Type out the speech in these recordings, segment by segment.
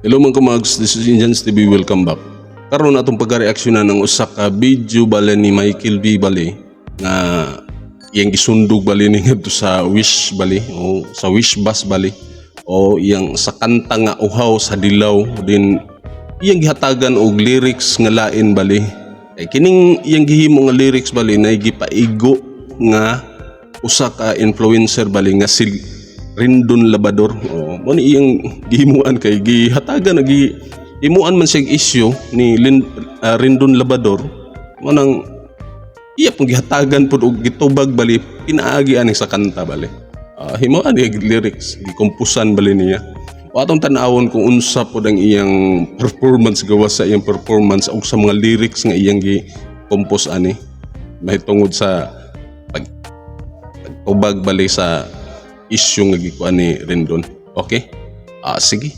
Hello mga kumags, this is Indians TV, welcome back. Karon atong pagka-reaksyonan ng usa ka video bale ni Michael V bale nga iyang gisundog bale ni ngadto sa Wish bale o sa Wish Bus bale o iyang sa kanta nga Uhaw sa Dilaw, din iyang gihatagan og lyrics nga lain bale. Kay kining iyang gihimo nga lyrics bale na gipaigo nga usa ka influencer bale nga si Rindon Labador. Oh, mo ni iyang gihimuan kay gihatagan na gi himuan man siyang issue ni Rindon Labador, mo nang iya pong gihatagan pud og gitubag bali pinaagi ani sa kanta bali. Himuan niya lyrics, gikomposan bali niya. O atong tan-awon kung unsa pod ang iyang performance, gawas sa iyang performance ug sa mga lyrics nga iyang gi-compose ani mahitungod sa pagtubag bali sa issue nga gikuan ni Rendon. Okay? Sige.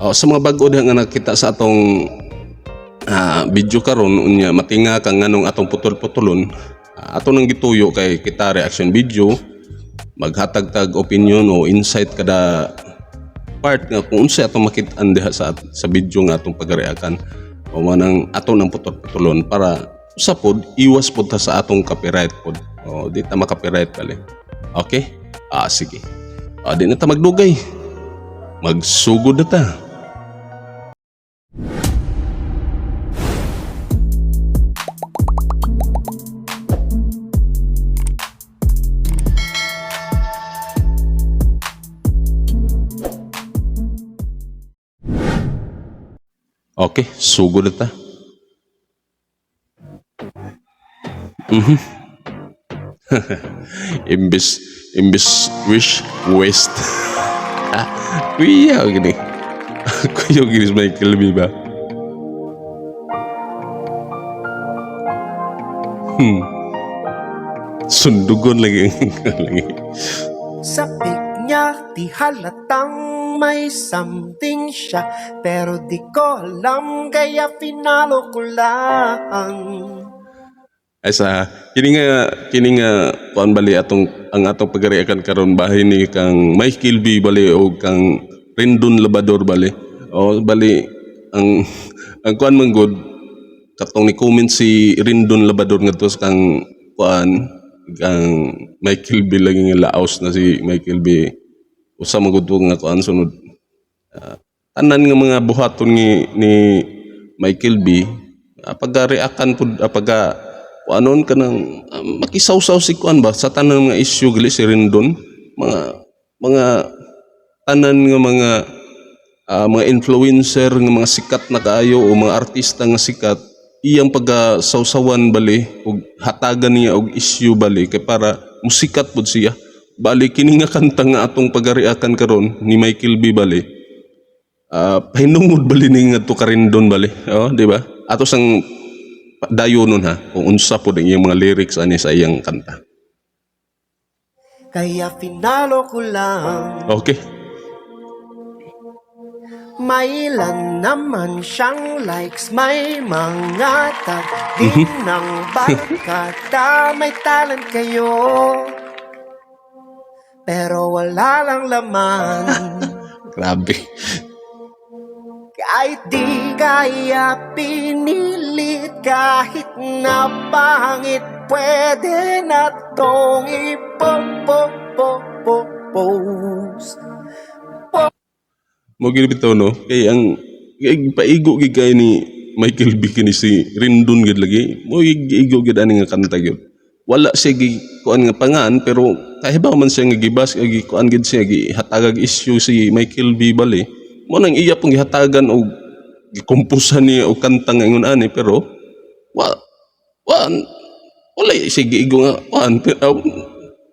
Sa mga bag-o diha nga nakita sa atong video karon unya matinga ka nganong atong putol-putulon, ato nang gituyo kay kita reaction video, maghatag tag opinion o insight kada part nga kung unsa atong makit-an diha sa video nga atong pagreakan o manang ato nang putol-putulon para usa pod iwas pod ta sa atong copyright pod o di ta makopyright bali. Okay? Sige. Di na ta magdugay. Magsugod na ta. Okay, sugod na ta. Imbis wish, waste. Kuya gini. Kuya gini si Michael B ba? Sundugon lagi lagi. Sa pic niya, di halatang may something siya, pero di ko alam, kaya finollow ko lang. Ay sa kini nga kuan bali atong ang atong pagreakan karon bahin ni kang Michael B bali o kang Rendon Labador bali. O bali ang kuan man gud katong ni comment si Rendon Labador ngadto sa kang kuan kang Michael B lagi nga laos na si Michael B. Usa man gud to nga kuan sunod tanan nga mga buhaton ni Michael B, pagka-reakan pud, pagka anon kanang makisawsaw si kuan ba sa tanan nga issue gali si Rendon, mga tanan nga mga influencer nga mga sikat na kaayo o mga artista nga sikat, iyang pagka sawsawan bali og hatagan niya og issue bali kay para musikat pud siya bali. Kini nga kanta nga atong pagariakan karon ni Michael B bali, pahinungod bali ni ngadto ka Rendon bali. Oh, di ba? Ato sang dayon nun ha kung unsa pod ang iyang mga lyrics ani sa iyang kanta. Kaya finollow ko lang. Okay. May ilan naman siyang likes, may mga tag din ng barkada. May talent kayo, pero wala lang laman. Grabe. Kahit di kaya pinilit, kahit na pangit, pwede na tong ipo-po-po-po-post. Mo gini bitaw no kay ang kay paigo gid kay ni Michael B kini si Rendon gid lagi mo igo gid ani nga kanta gyud. Wala siya gi kuan nga pangan pero kahibaw man siya nga gibas gi kuan gid siya, gihatagag issue si Michael B bali. Mo nang iya pong gihatagan og gikomposan niya og kanta nga ingon ani, pero wa wa wala siya giigo nga kuan pero,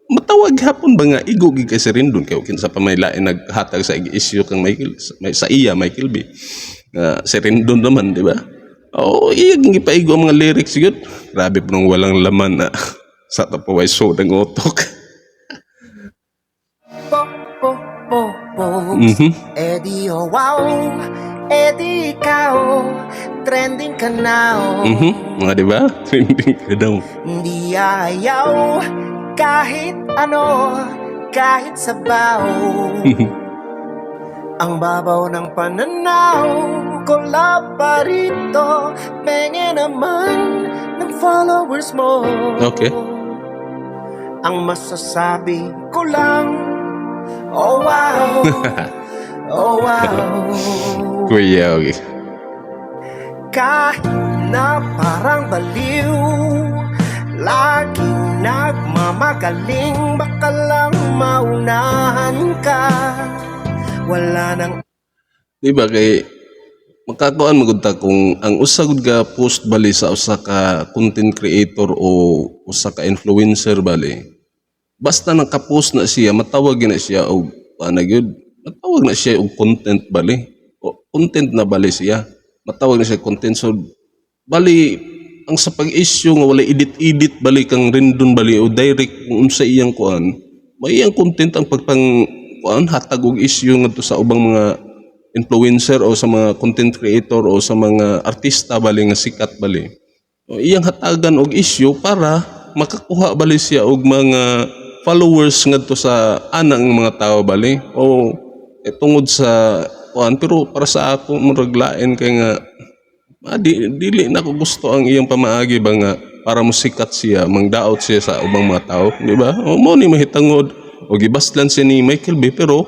matawag hapon ba nga igo gid kay si Rendon kay kinsa pa may lain naghatag sa issue kang Michael may, sa iya Michael B nga si Rendon naman, di ba? Oo, iya ging gipaigo ang mga lyrics yun. Grabe po nung walang laman na sa tapo ay so ng utok. Po, po, po, post. Eh di oh wow, eh di ikaw, trending ka now. Mga di ba? Trending ka daw. Di ayaw, kahit ano, kahit sabaw. Ang babaw ng pananaw ko pa rito. Penge naman ng followers mo. Ang masasabi ko lang, oh wow, oh wow. Kuya, okay. Kahit na parang baliw, laging nagmamagaling. Baka lang maunahan ka. Wala nang Di ba kay makakuan magud ta kung ang usa gud ka post bali sa usa ka content creator o usa ka influencer bali, basta nakapost na siya, matawag na siya og ana gyud, matawag na siya og content bali o content na bali siya, matawag na siya content. So bali ang sa pag-issue nga wala edit-edit bali kang Rendon bali o direct kung unsa iyang kuan, may iyang content ang pagpang kuan hatag og issue ngadto sa ubang mga influencer o sa mga content creator o sa mga artista bali nga sikat bali. O, iyang hatagan og issue para makakuha bali siya og mga followers ngadto sa anang mga tao bali o eh, tungod sa kuan. Pero para sa ako, murag lain kay nga dili na ko gusto ang iyang pamaagi ba nga para musikat siya, mangdaot siya sa ubang mga tao, di ba? O mo ni mahitangod o gibaslan siya ni Michael B, pero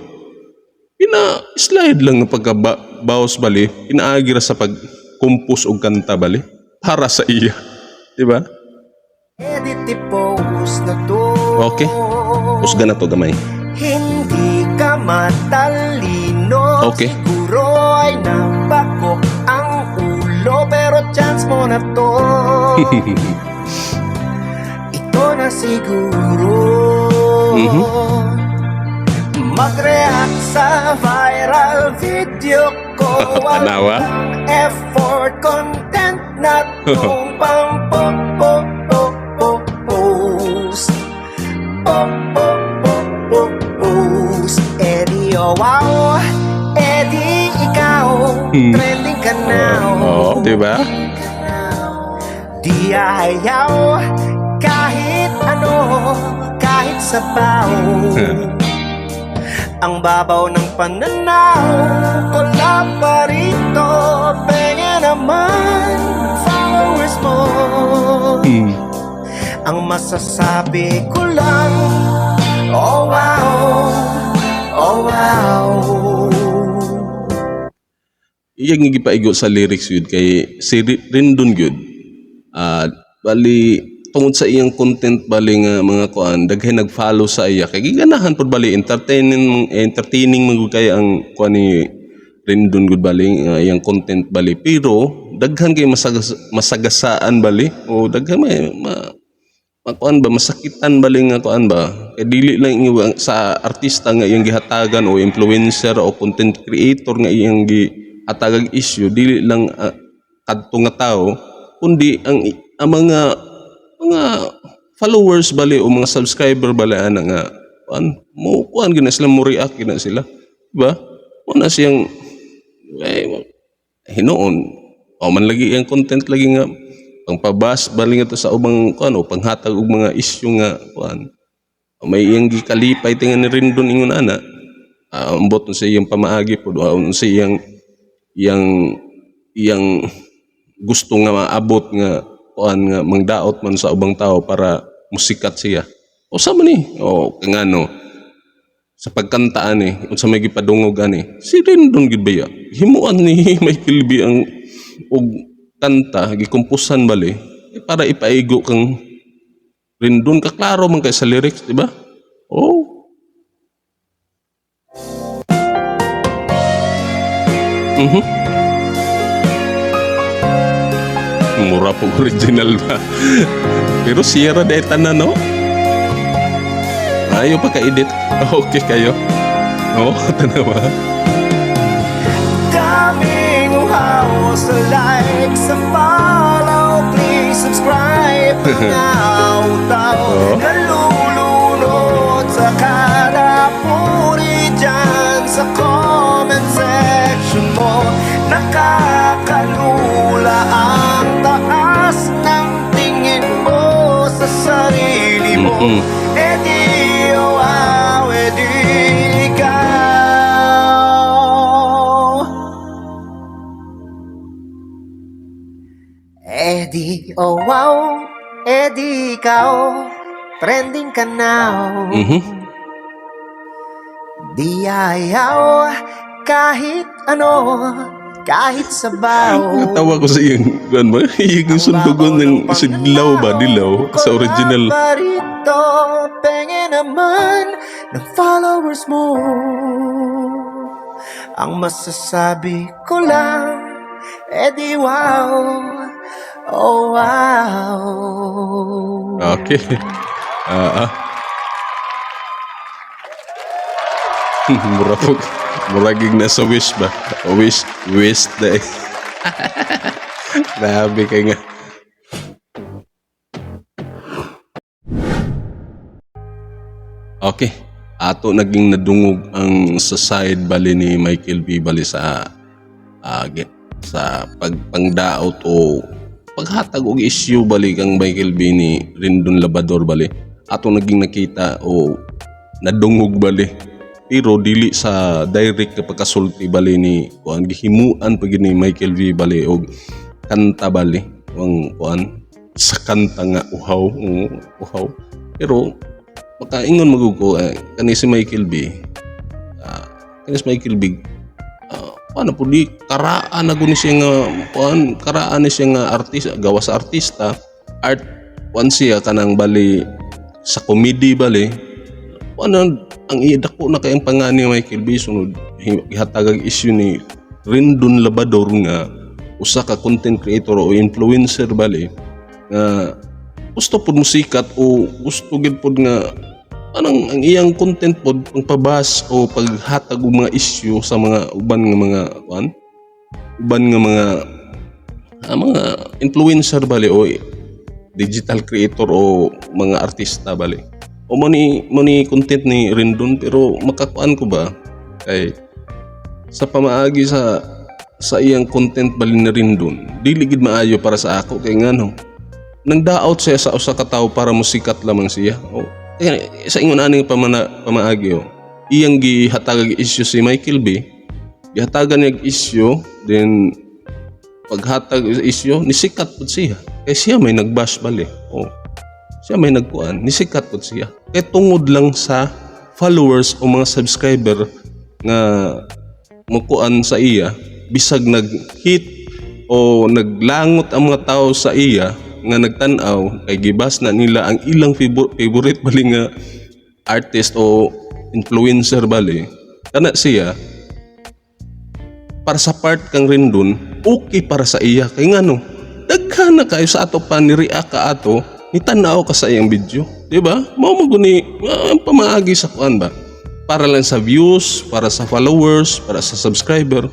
pina-slide lang ng pagka-bawas bali, pinaagi ra sa pag-compose og kanta bali para sa iya, di ba? Edit i-post na to. Okay. Usga na to gamay. Hindi ka matalino. Siguro ay napako ang ulo. Pero chance mo na to. Ito na siguro. Mag-react sa viral video ko. Tanawa. Walang effort. Content na tong pang po po po po post. Po po po po post. Edi oh wow, edi ikaw. Trending ka now. Oh, di ba? Di ayaw kahit ano, kahit sabaw. Ang babaw ng pananaw ko pa rito. Penge naman followers mo. Ang masasabi ko lang, oh wow, oh wow. Iyang gipaigo sa lyrics yun kay si Rendon gyud. Bali tungod sa iyang content bali nga mga kuan, daghay nag-follow sa iya kay giganahan pud bali, entertaining entertaining man gud kay ang kuan ni Rendon gud bali nga iyang content bali, pero daghan kay masagasaan bali o daghan may makuan ba, masakitan bali nga kuan ba, kay dili lang sa artista nga iyang gihatagan o influencer o content creator nga iyang gihatagag issue, dili lang kadto nga tao kundi ang mga followers bali o mga subscriber bali ana nga kuan mo, kuan gina sila, mo react gina sila, di ba? Mo na siyang eh, hinuon o man lagi iyang content lagi nga pangpabas bali nga to sa ubang kuan o panghatag og mga issue nga kuan, may iyang gikalipay tinga ni Rendon ingon ana. Ambot sa iyang pamaagi pud o sa iyang iyang iyang gusto nga maabot nga kuan nga mangdaot man sa ubang tao para musikat siya o sa man ni o ngano sa pagkanta ani, unsa may gipadungog ani si Rendon gid baya, himuan ni Michael B ang og kanta, gikomposan bali eh, para ipaigo kang Rendon, kaklaro man kay sa lyrics, di ba? Oh. Mura po original ba? Pero Sierra de tanan, no? Ayaw pa ka-edit. Okay kayo. Oh, tanawa. Daming uhaw sa like, sa follow, please subscribe. Mga utaw nalulunod sa kada puri dyan sa comment section mo. Nakakalula ang taas ng tingin mo sa sarili mo. Eh di, oh, wow, eh di ikaw. Edi, oh wow, edi ikaw, trending ka now. Di ayaw, kahit ano, kahit sabaw. Natawa ko sa iyang kuan ba? Iyang sundugon ng sidlaw ba dilaw sa original. Pa rito, penge naman ng followers mo. Ang masasabi ko lang, edi wow, oh wow. Okay. Ah. Mura po. Muragig na sa wish ba? O wish, wish na eh. Grabe kay nga. Okay. Ato naging nadungog ang sa side bali ni Michael V bali sa sa pagpangdaot o paghatag og issue bali kang Michael V ni Rendon Labador bali. Ato naging nakita o nadungog bali, pero dili sa direct ka pagkasulti bali ni kuan, gihimuan pa gyud ni Michael V bali og kanta bali ang kuan sa kanta nga uhaw, oo, uhaw. Pero makaingon magug ko eh, kani si Michael V, kani si Michael V, paano po di karaan na guni siya nga kuan, karaan ni siya nga artista, gawa sa artista art kuan siya kanang bali sa comedy bali kuan ang idako na kay ang pangani ni Michael V. Sunod gihatag ang issue ni Rendon Labador nga usa ka content creator o influencer bali nga gusto pud musikat o gusto gid pud nga anang ang iyang content pod pangpabas o paghatag og mga issue sa mga uban nga mga kuan, uban nga mga mga influencer bali o digital creator o mga artista bali o mo ni content ni Rendon. Pero makakuan ko ba kay sa pamaagi sa iyang content bali ni Rendon, dili gid maayo para sa ako kay ngano nang daot siya sa usa ka tawo para musikat lamang siya. O kaya sa ingon ani nga pamaagi, oh, iyang gihatag issue si Michael B, gihatagan niya og issue, then paghatag sa issue nisikat pud siya kay siya may nagbash bali, oh, siya may nagkuan, nisikat pud siya kay tungod lang sa followers o mga subscriber nga mukuan sa iya. Bisag nag-hit o naglangot ang mga tao sa iya nga nagtan-aw kay gibas na nila ang ilang favorite bali nga artist o influencer bali, kana siya para sa part kang Rendon, okay para sa iya kay ngano daghan na kayo sa ato pa ni react ka ato ni tan-aw ka sa iyang video, di ba? Mao mo guni ang pamaagi sa kuan ba, para lang sa views, para sa followers, para sa subscriber.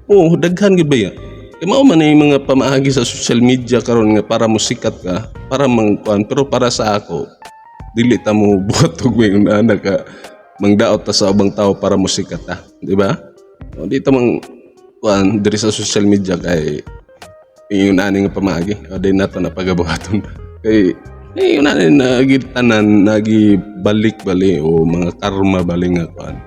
Oh, daghan gid ba ya? Kay mao man yung mga pamaagi sa social media karon nga para musikat ka, para mangkuan. Pero para sa ako, dili ta mo buhat og may una ka mangdaot ta sa ubang tao para musikat ta, di ba? O, di ta mang kuan diri sa social media kay ingon ani nga pamaagi. O di nato na pagabuhaton. Kay ingon ani na tanan nagibalik bali o mga karma bali nga kuan.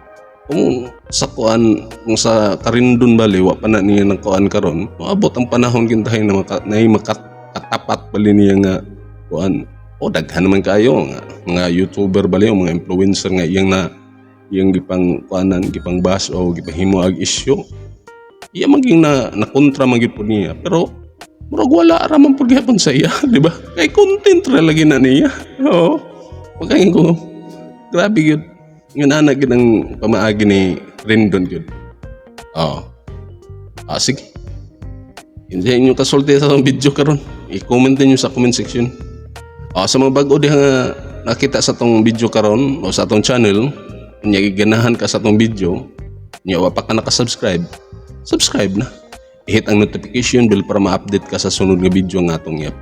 Kung sa kuan, kung sa karindon bali wa pa na niya ng kuan karon, moabot ang panahon kintahay na nay makatapat bali niya nga kuan. O daghan naman kayo nga mga YouTuber bali o mga influencer nga iyang na iyang gipang kuanan, gipang bash o gipahimo ag issue. Iya maging na nakontra man gyud pud niya, pero murag wala ra man pud gihapon sa iya, di ba? Kay content ra lagi na niya. Oo. Pagkain ko, grabe gyud. Nga ana gyud ang pamaagi ni Rendon gyud. Oo. Sige. Hindi inyo kasulti sa atong video karon. I-comment niyo sa comment section. Sa mga bag-o diha nga nakita sa atong video karon o sa atong channel, nya giganahan ka sa atong video, nya wa pa ka naka-subscribe, subscribe na. I-hit ang notification bell para ma-update ka sa sunod nga video nga atong i-up.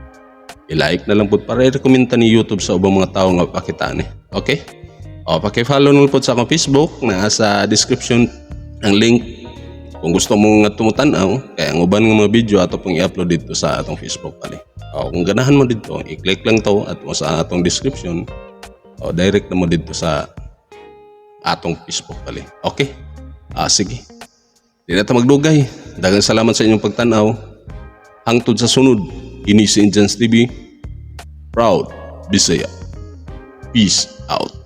I-like na lang pud para i-recommend ni YouTube sa ubang mga tao nga pakita ni. Okay? O, paki-follow na pud sa akong Facebook, naa sa description ang link kung gusto mo nga tumutan-aw kay ang uban nga mga video ato pong i-upload dito sa atong Facebook pali. O, kung ganahan mo dito, i-click lang to at sa atong description o direct na mo dito sa atong Facebook pali. Okay? Sige. Di na ta magdugay. Daghang salamat sa inyong pagtanaw. Hangtod sa sunod. Kini si Injans TV, proud Bisaya. Peace out.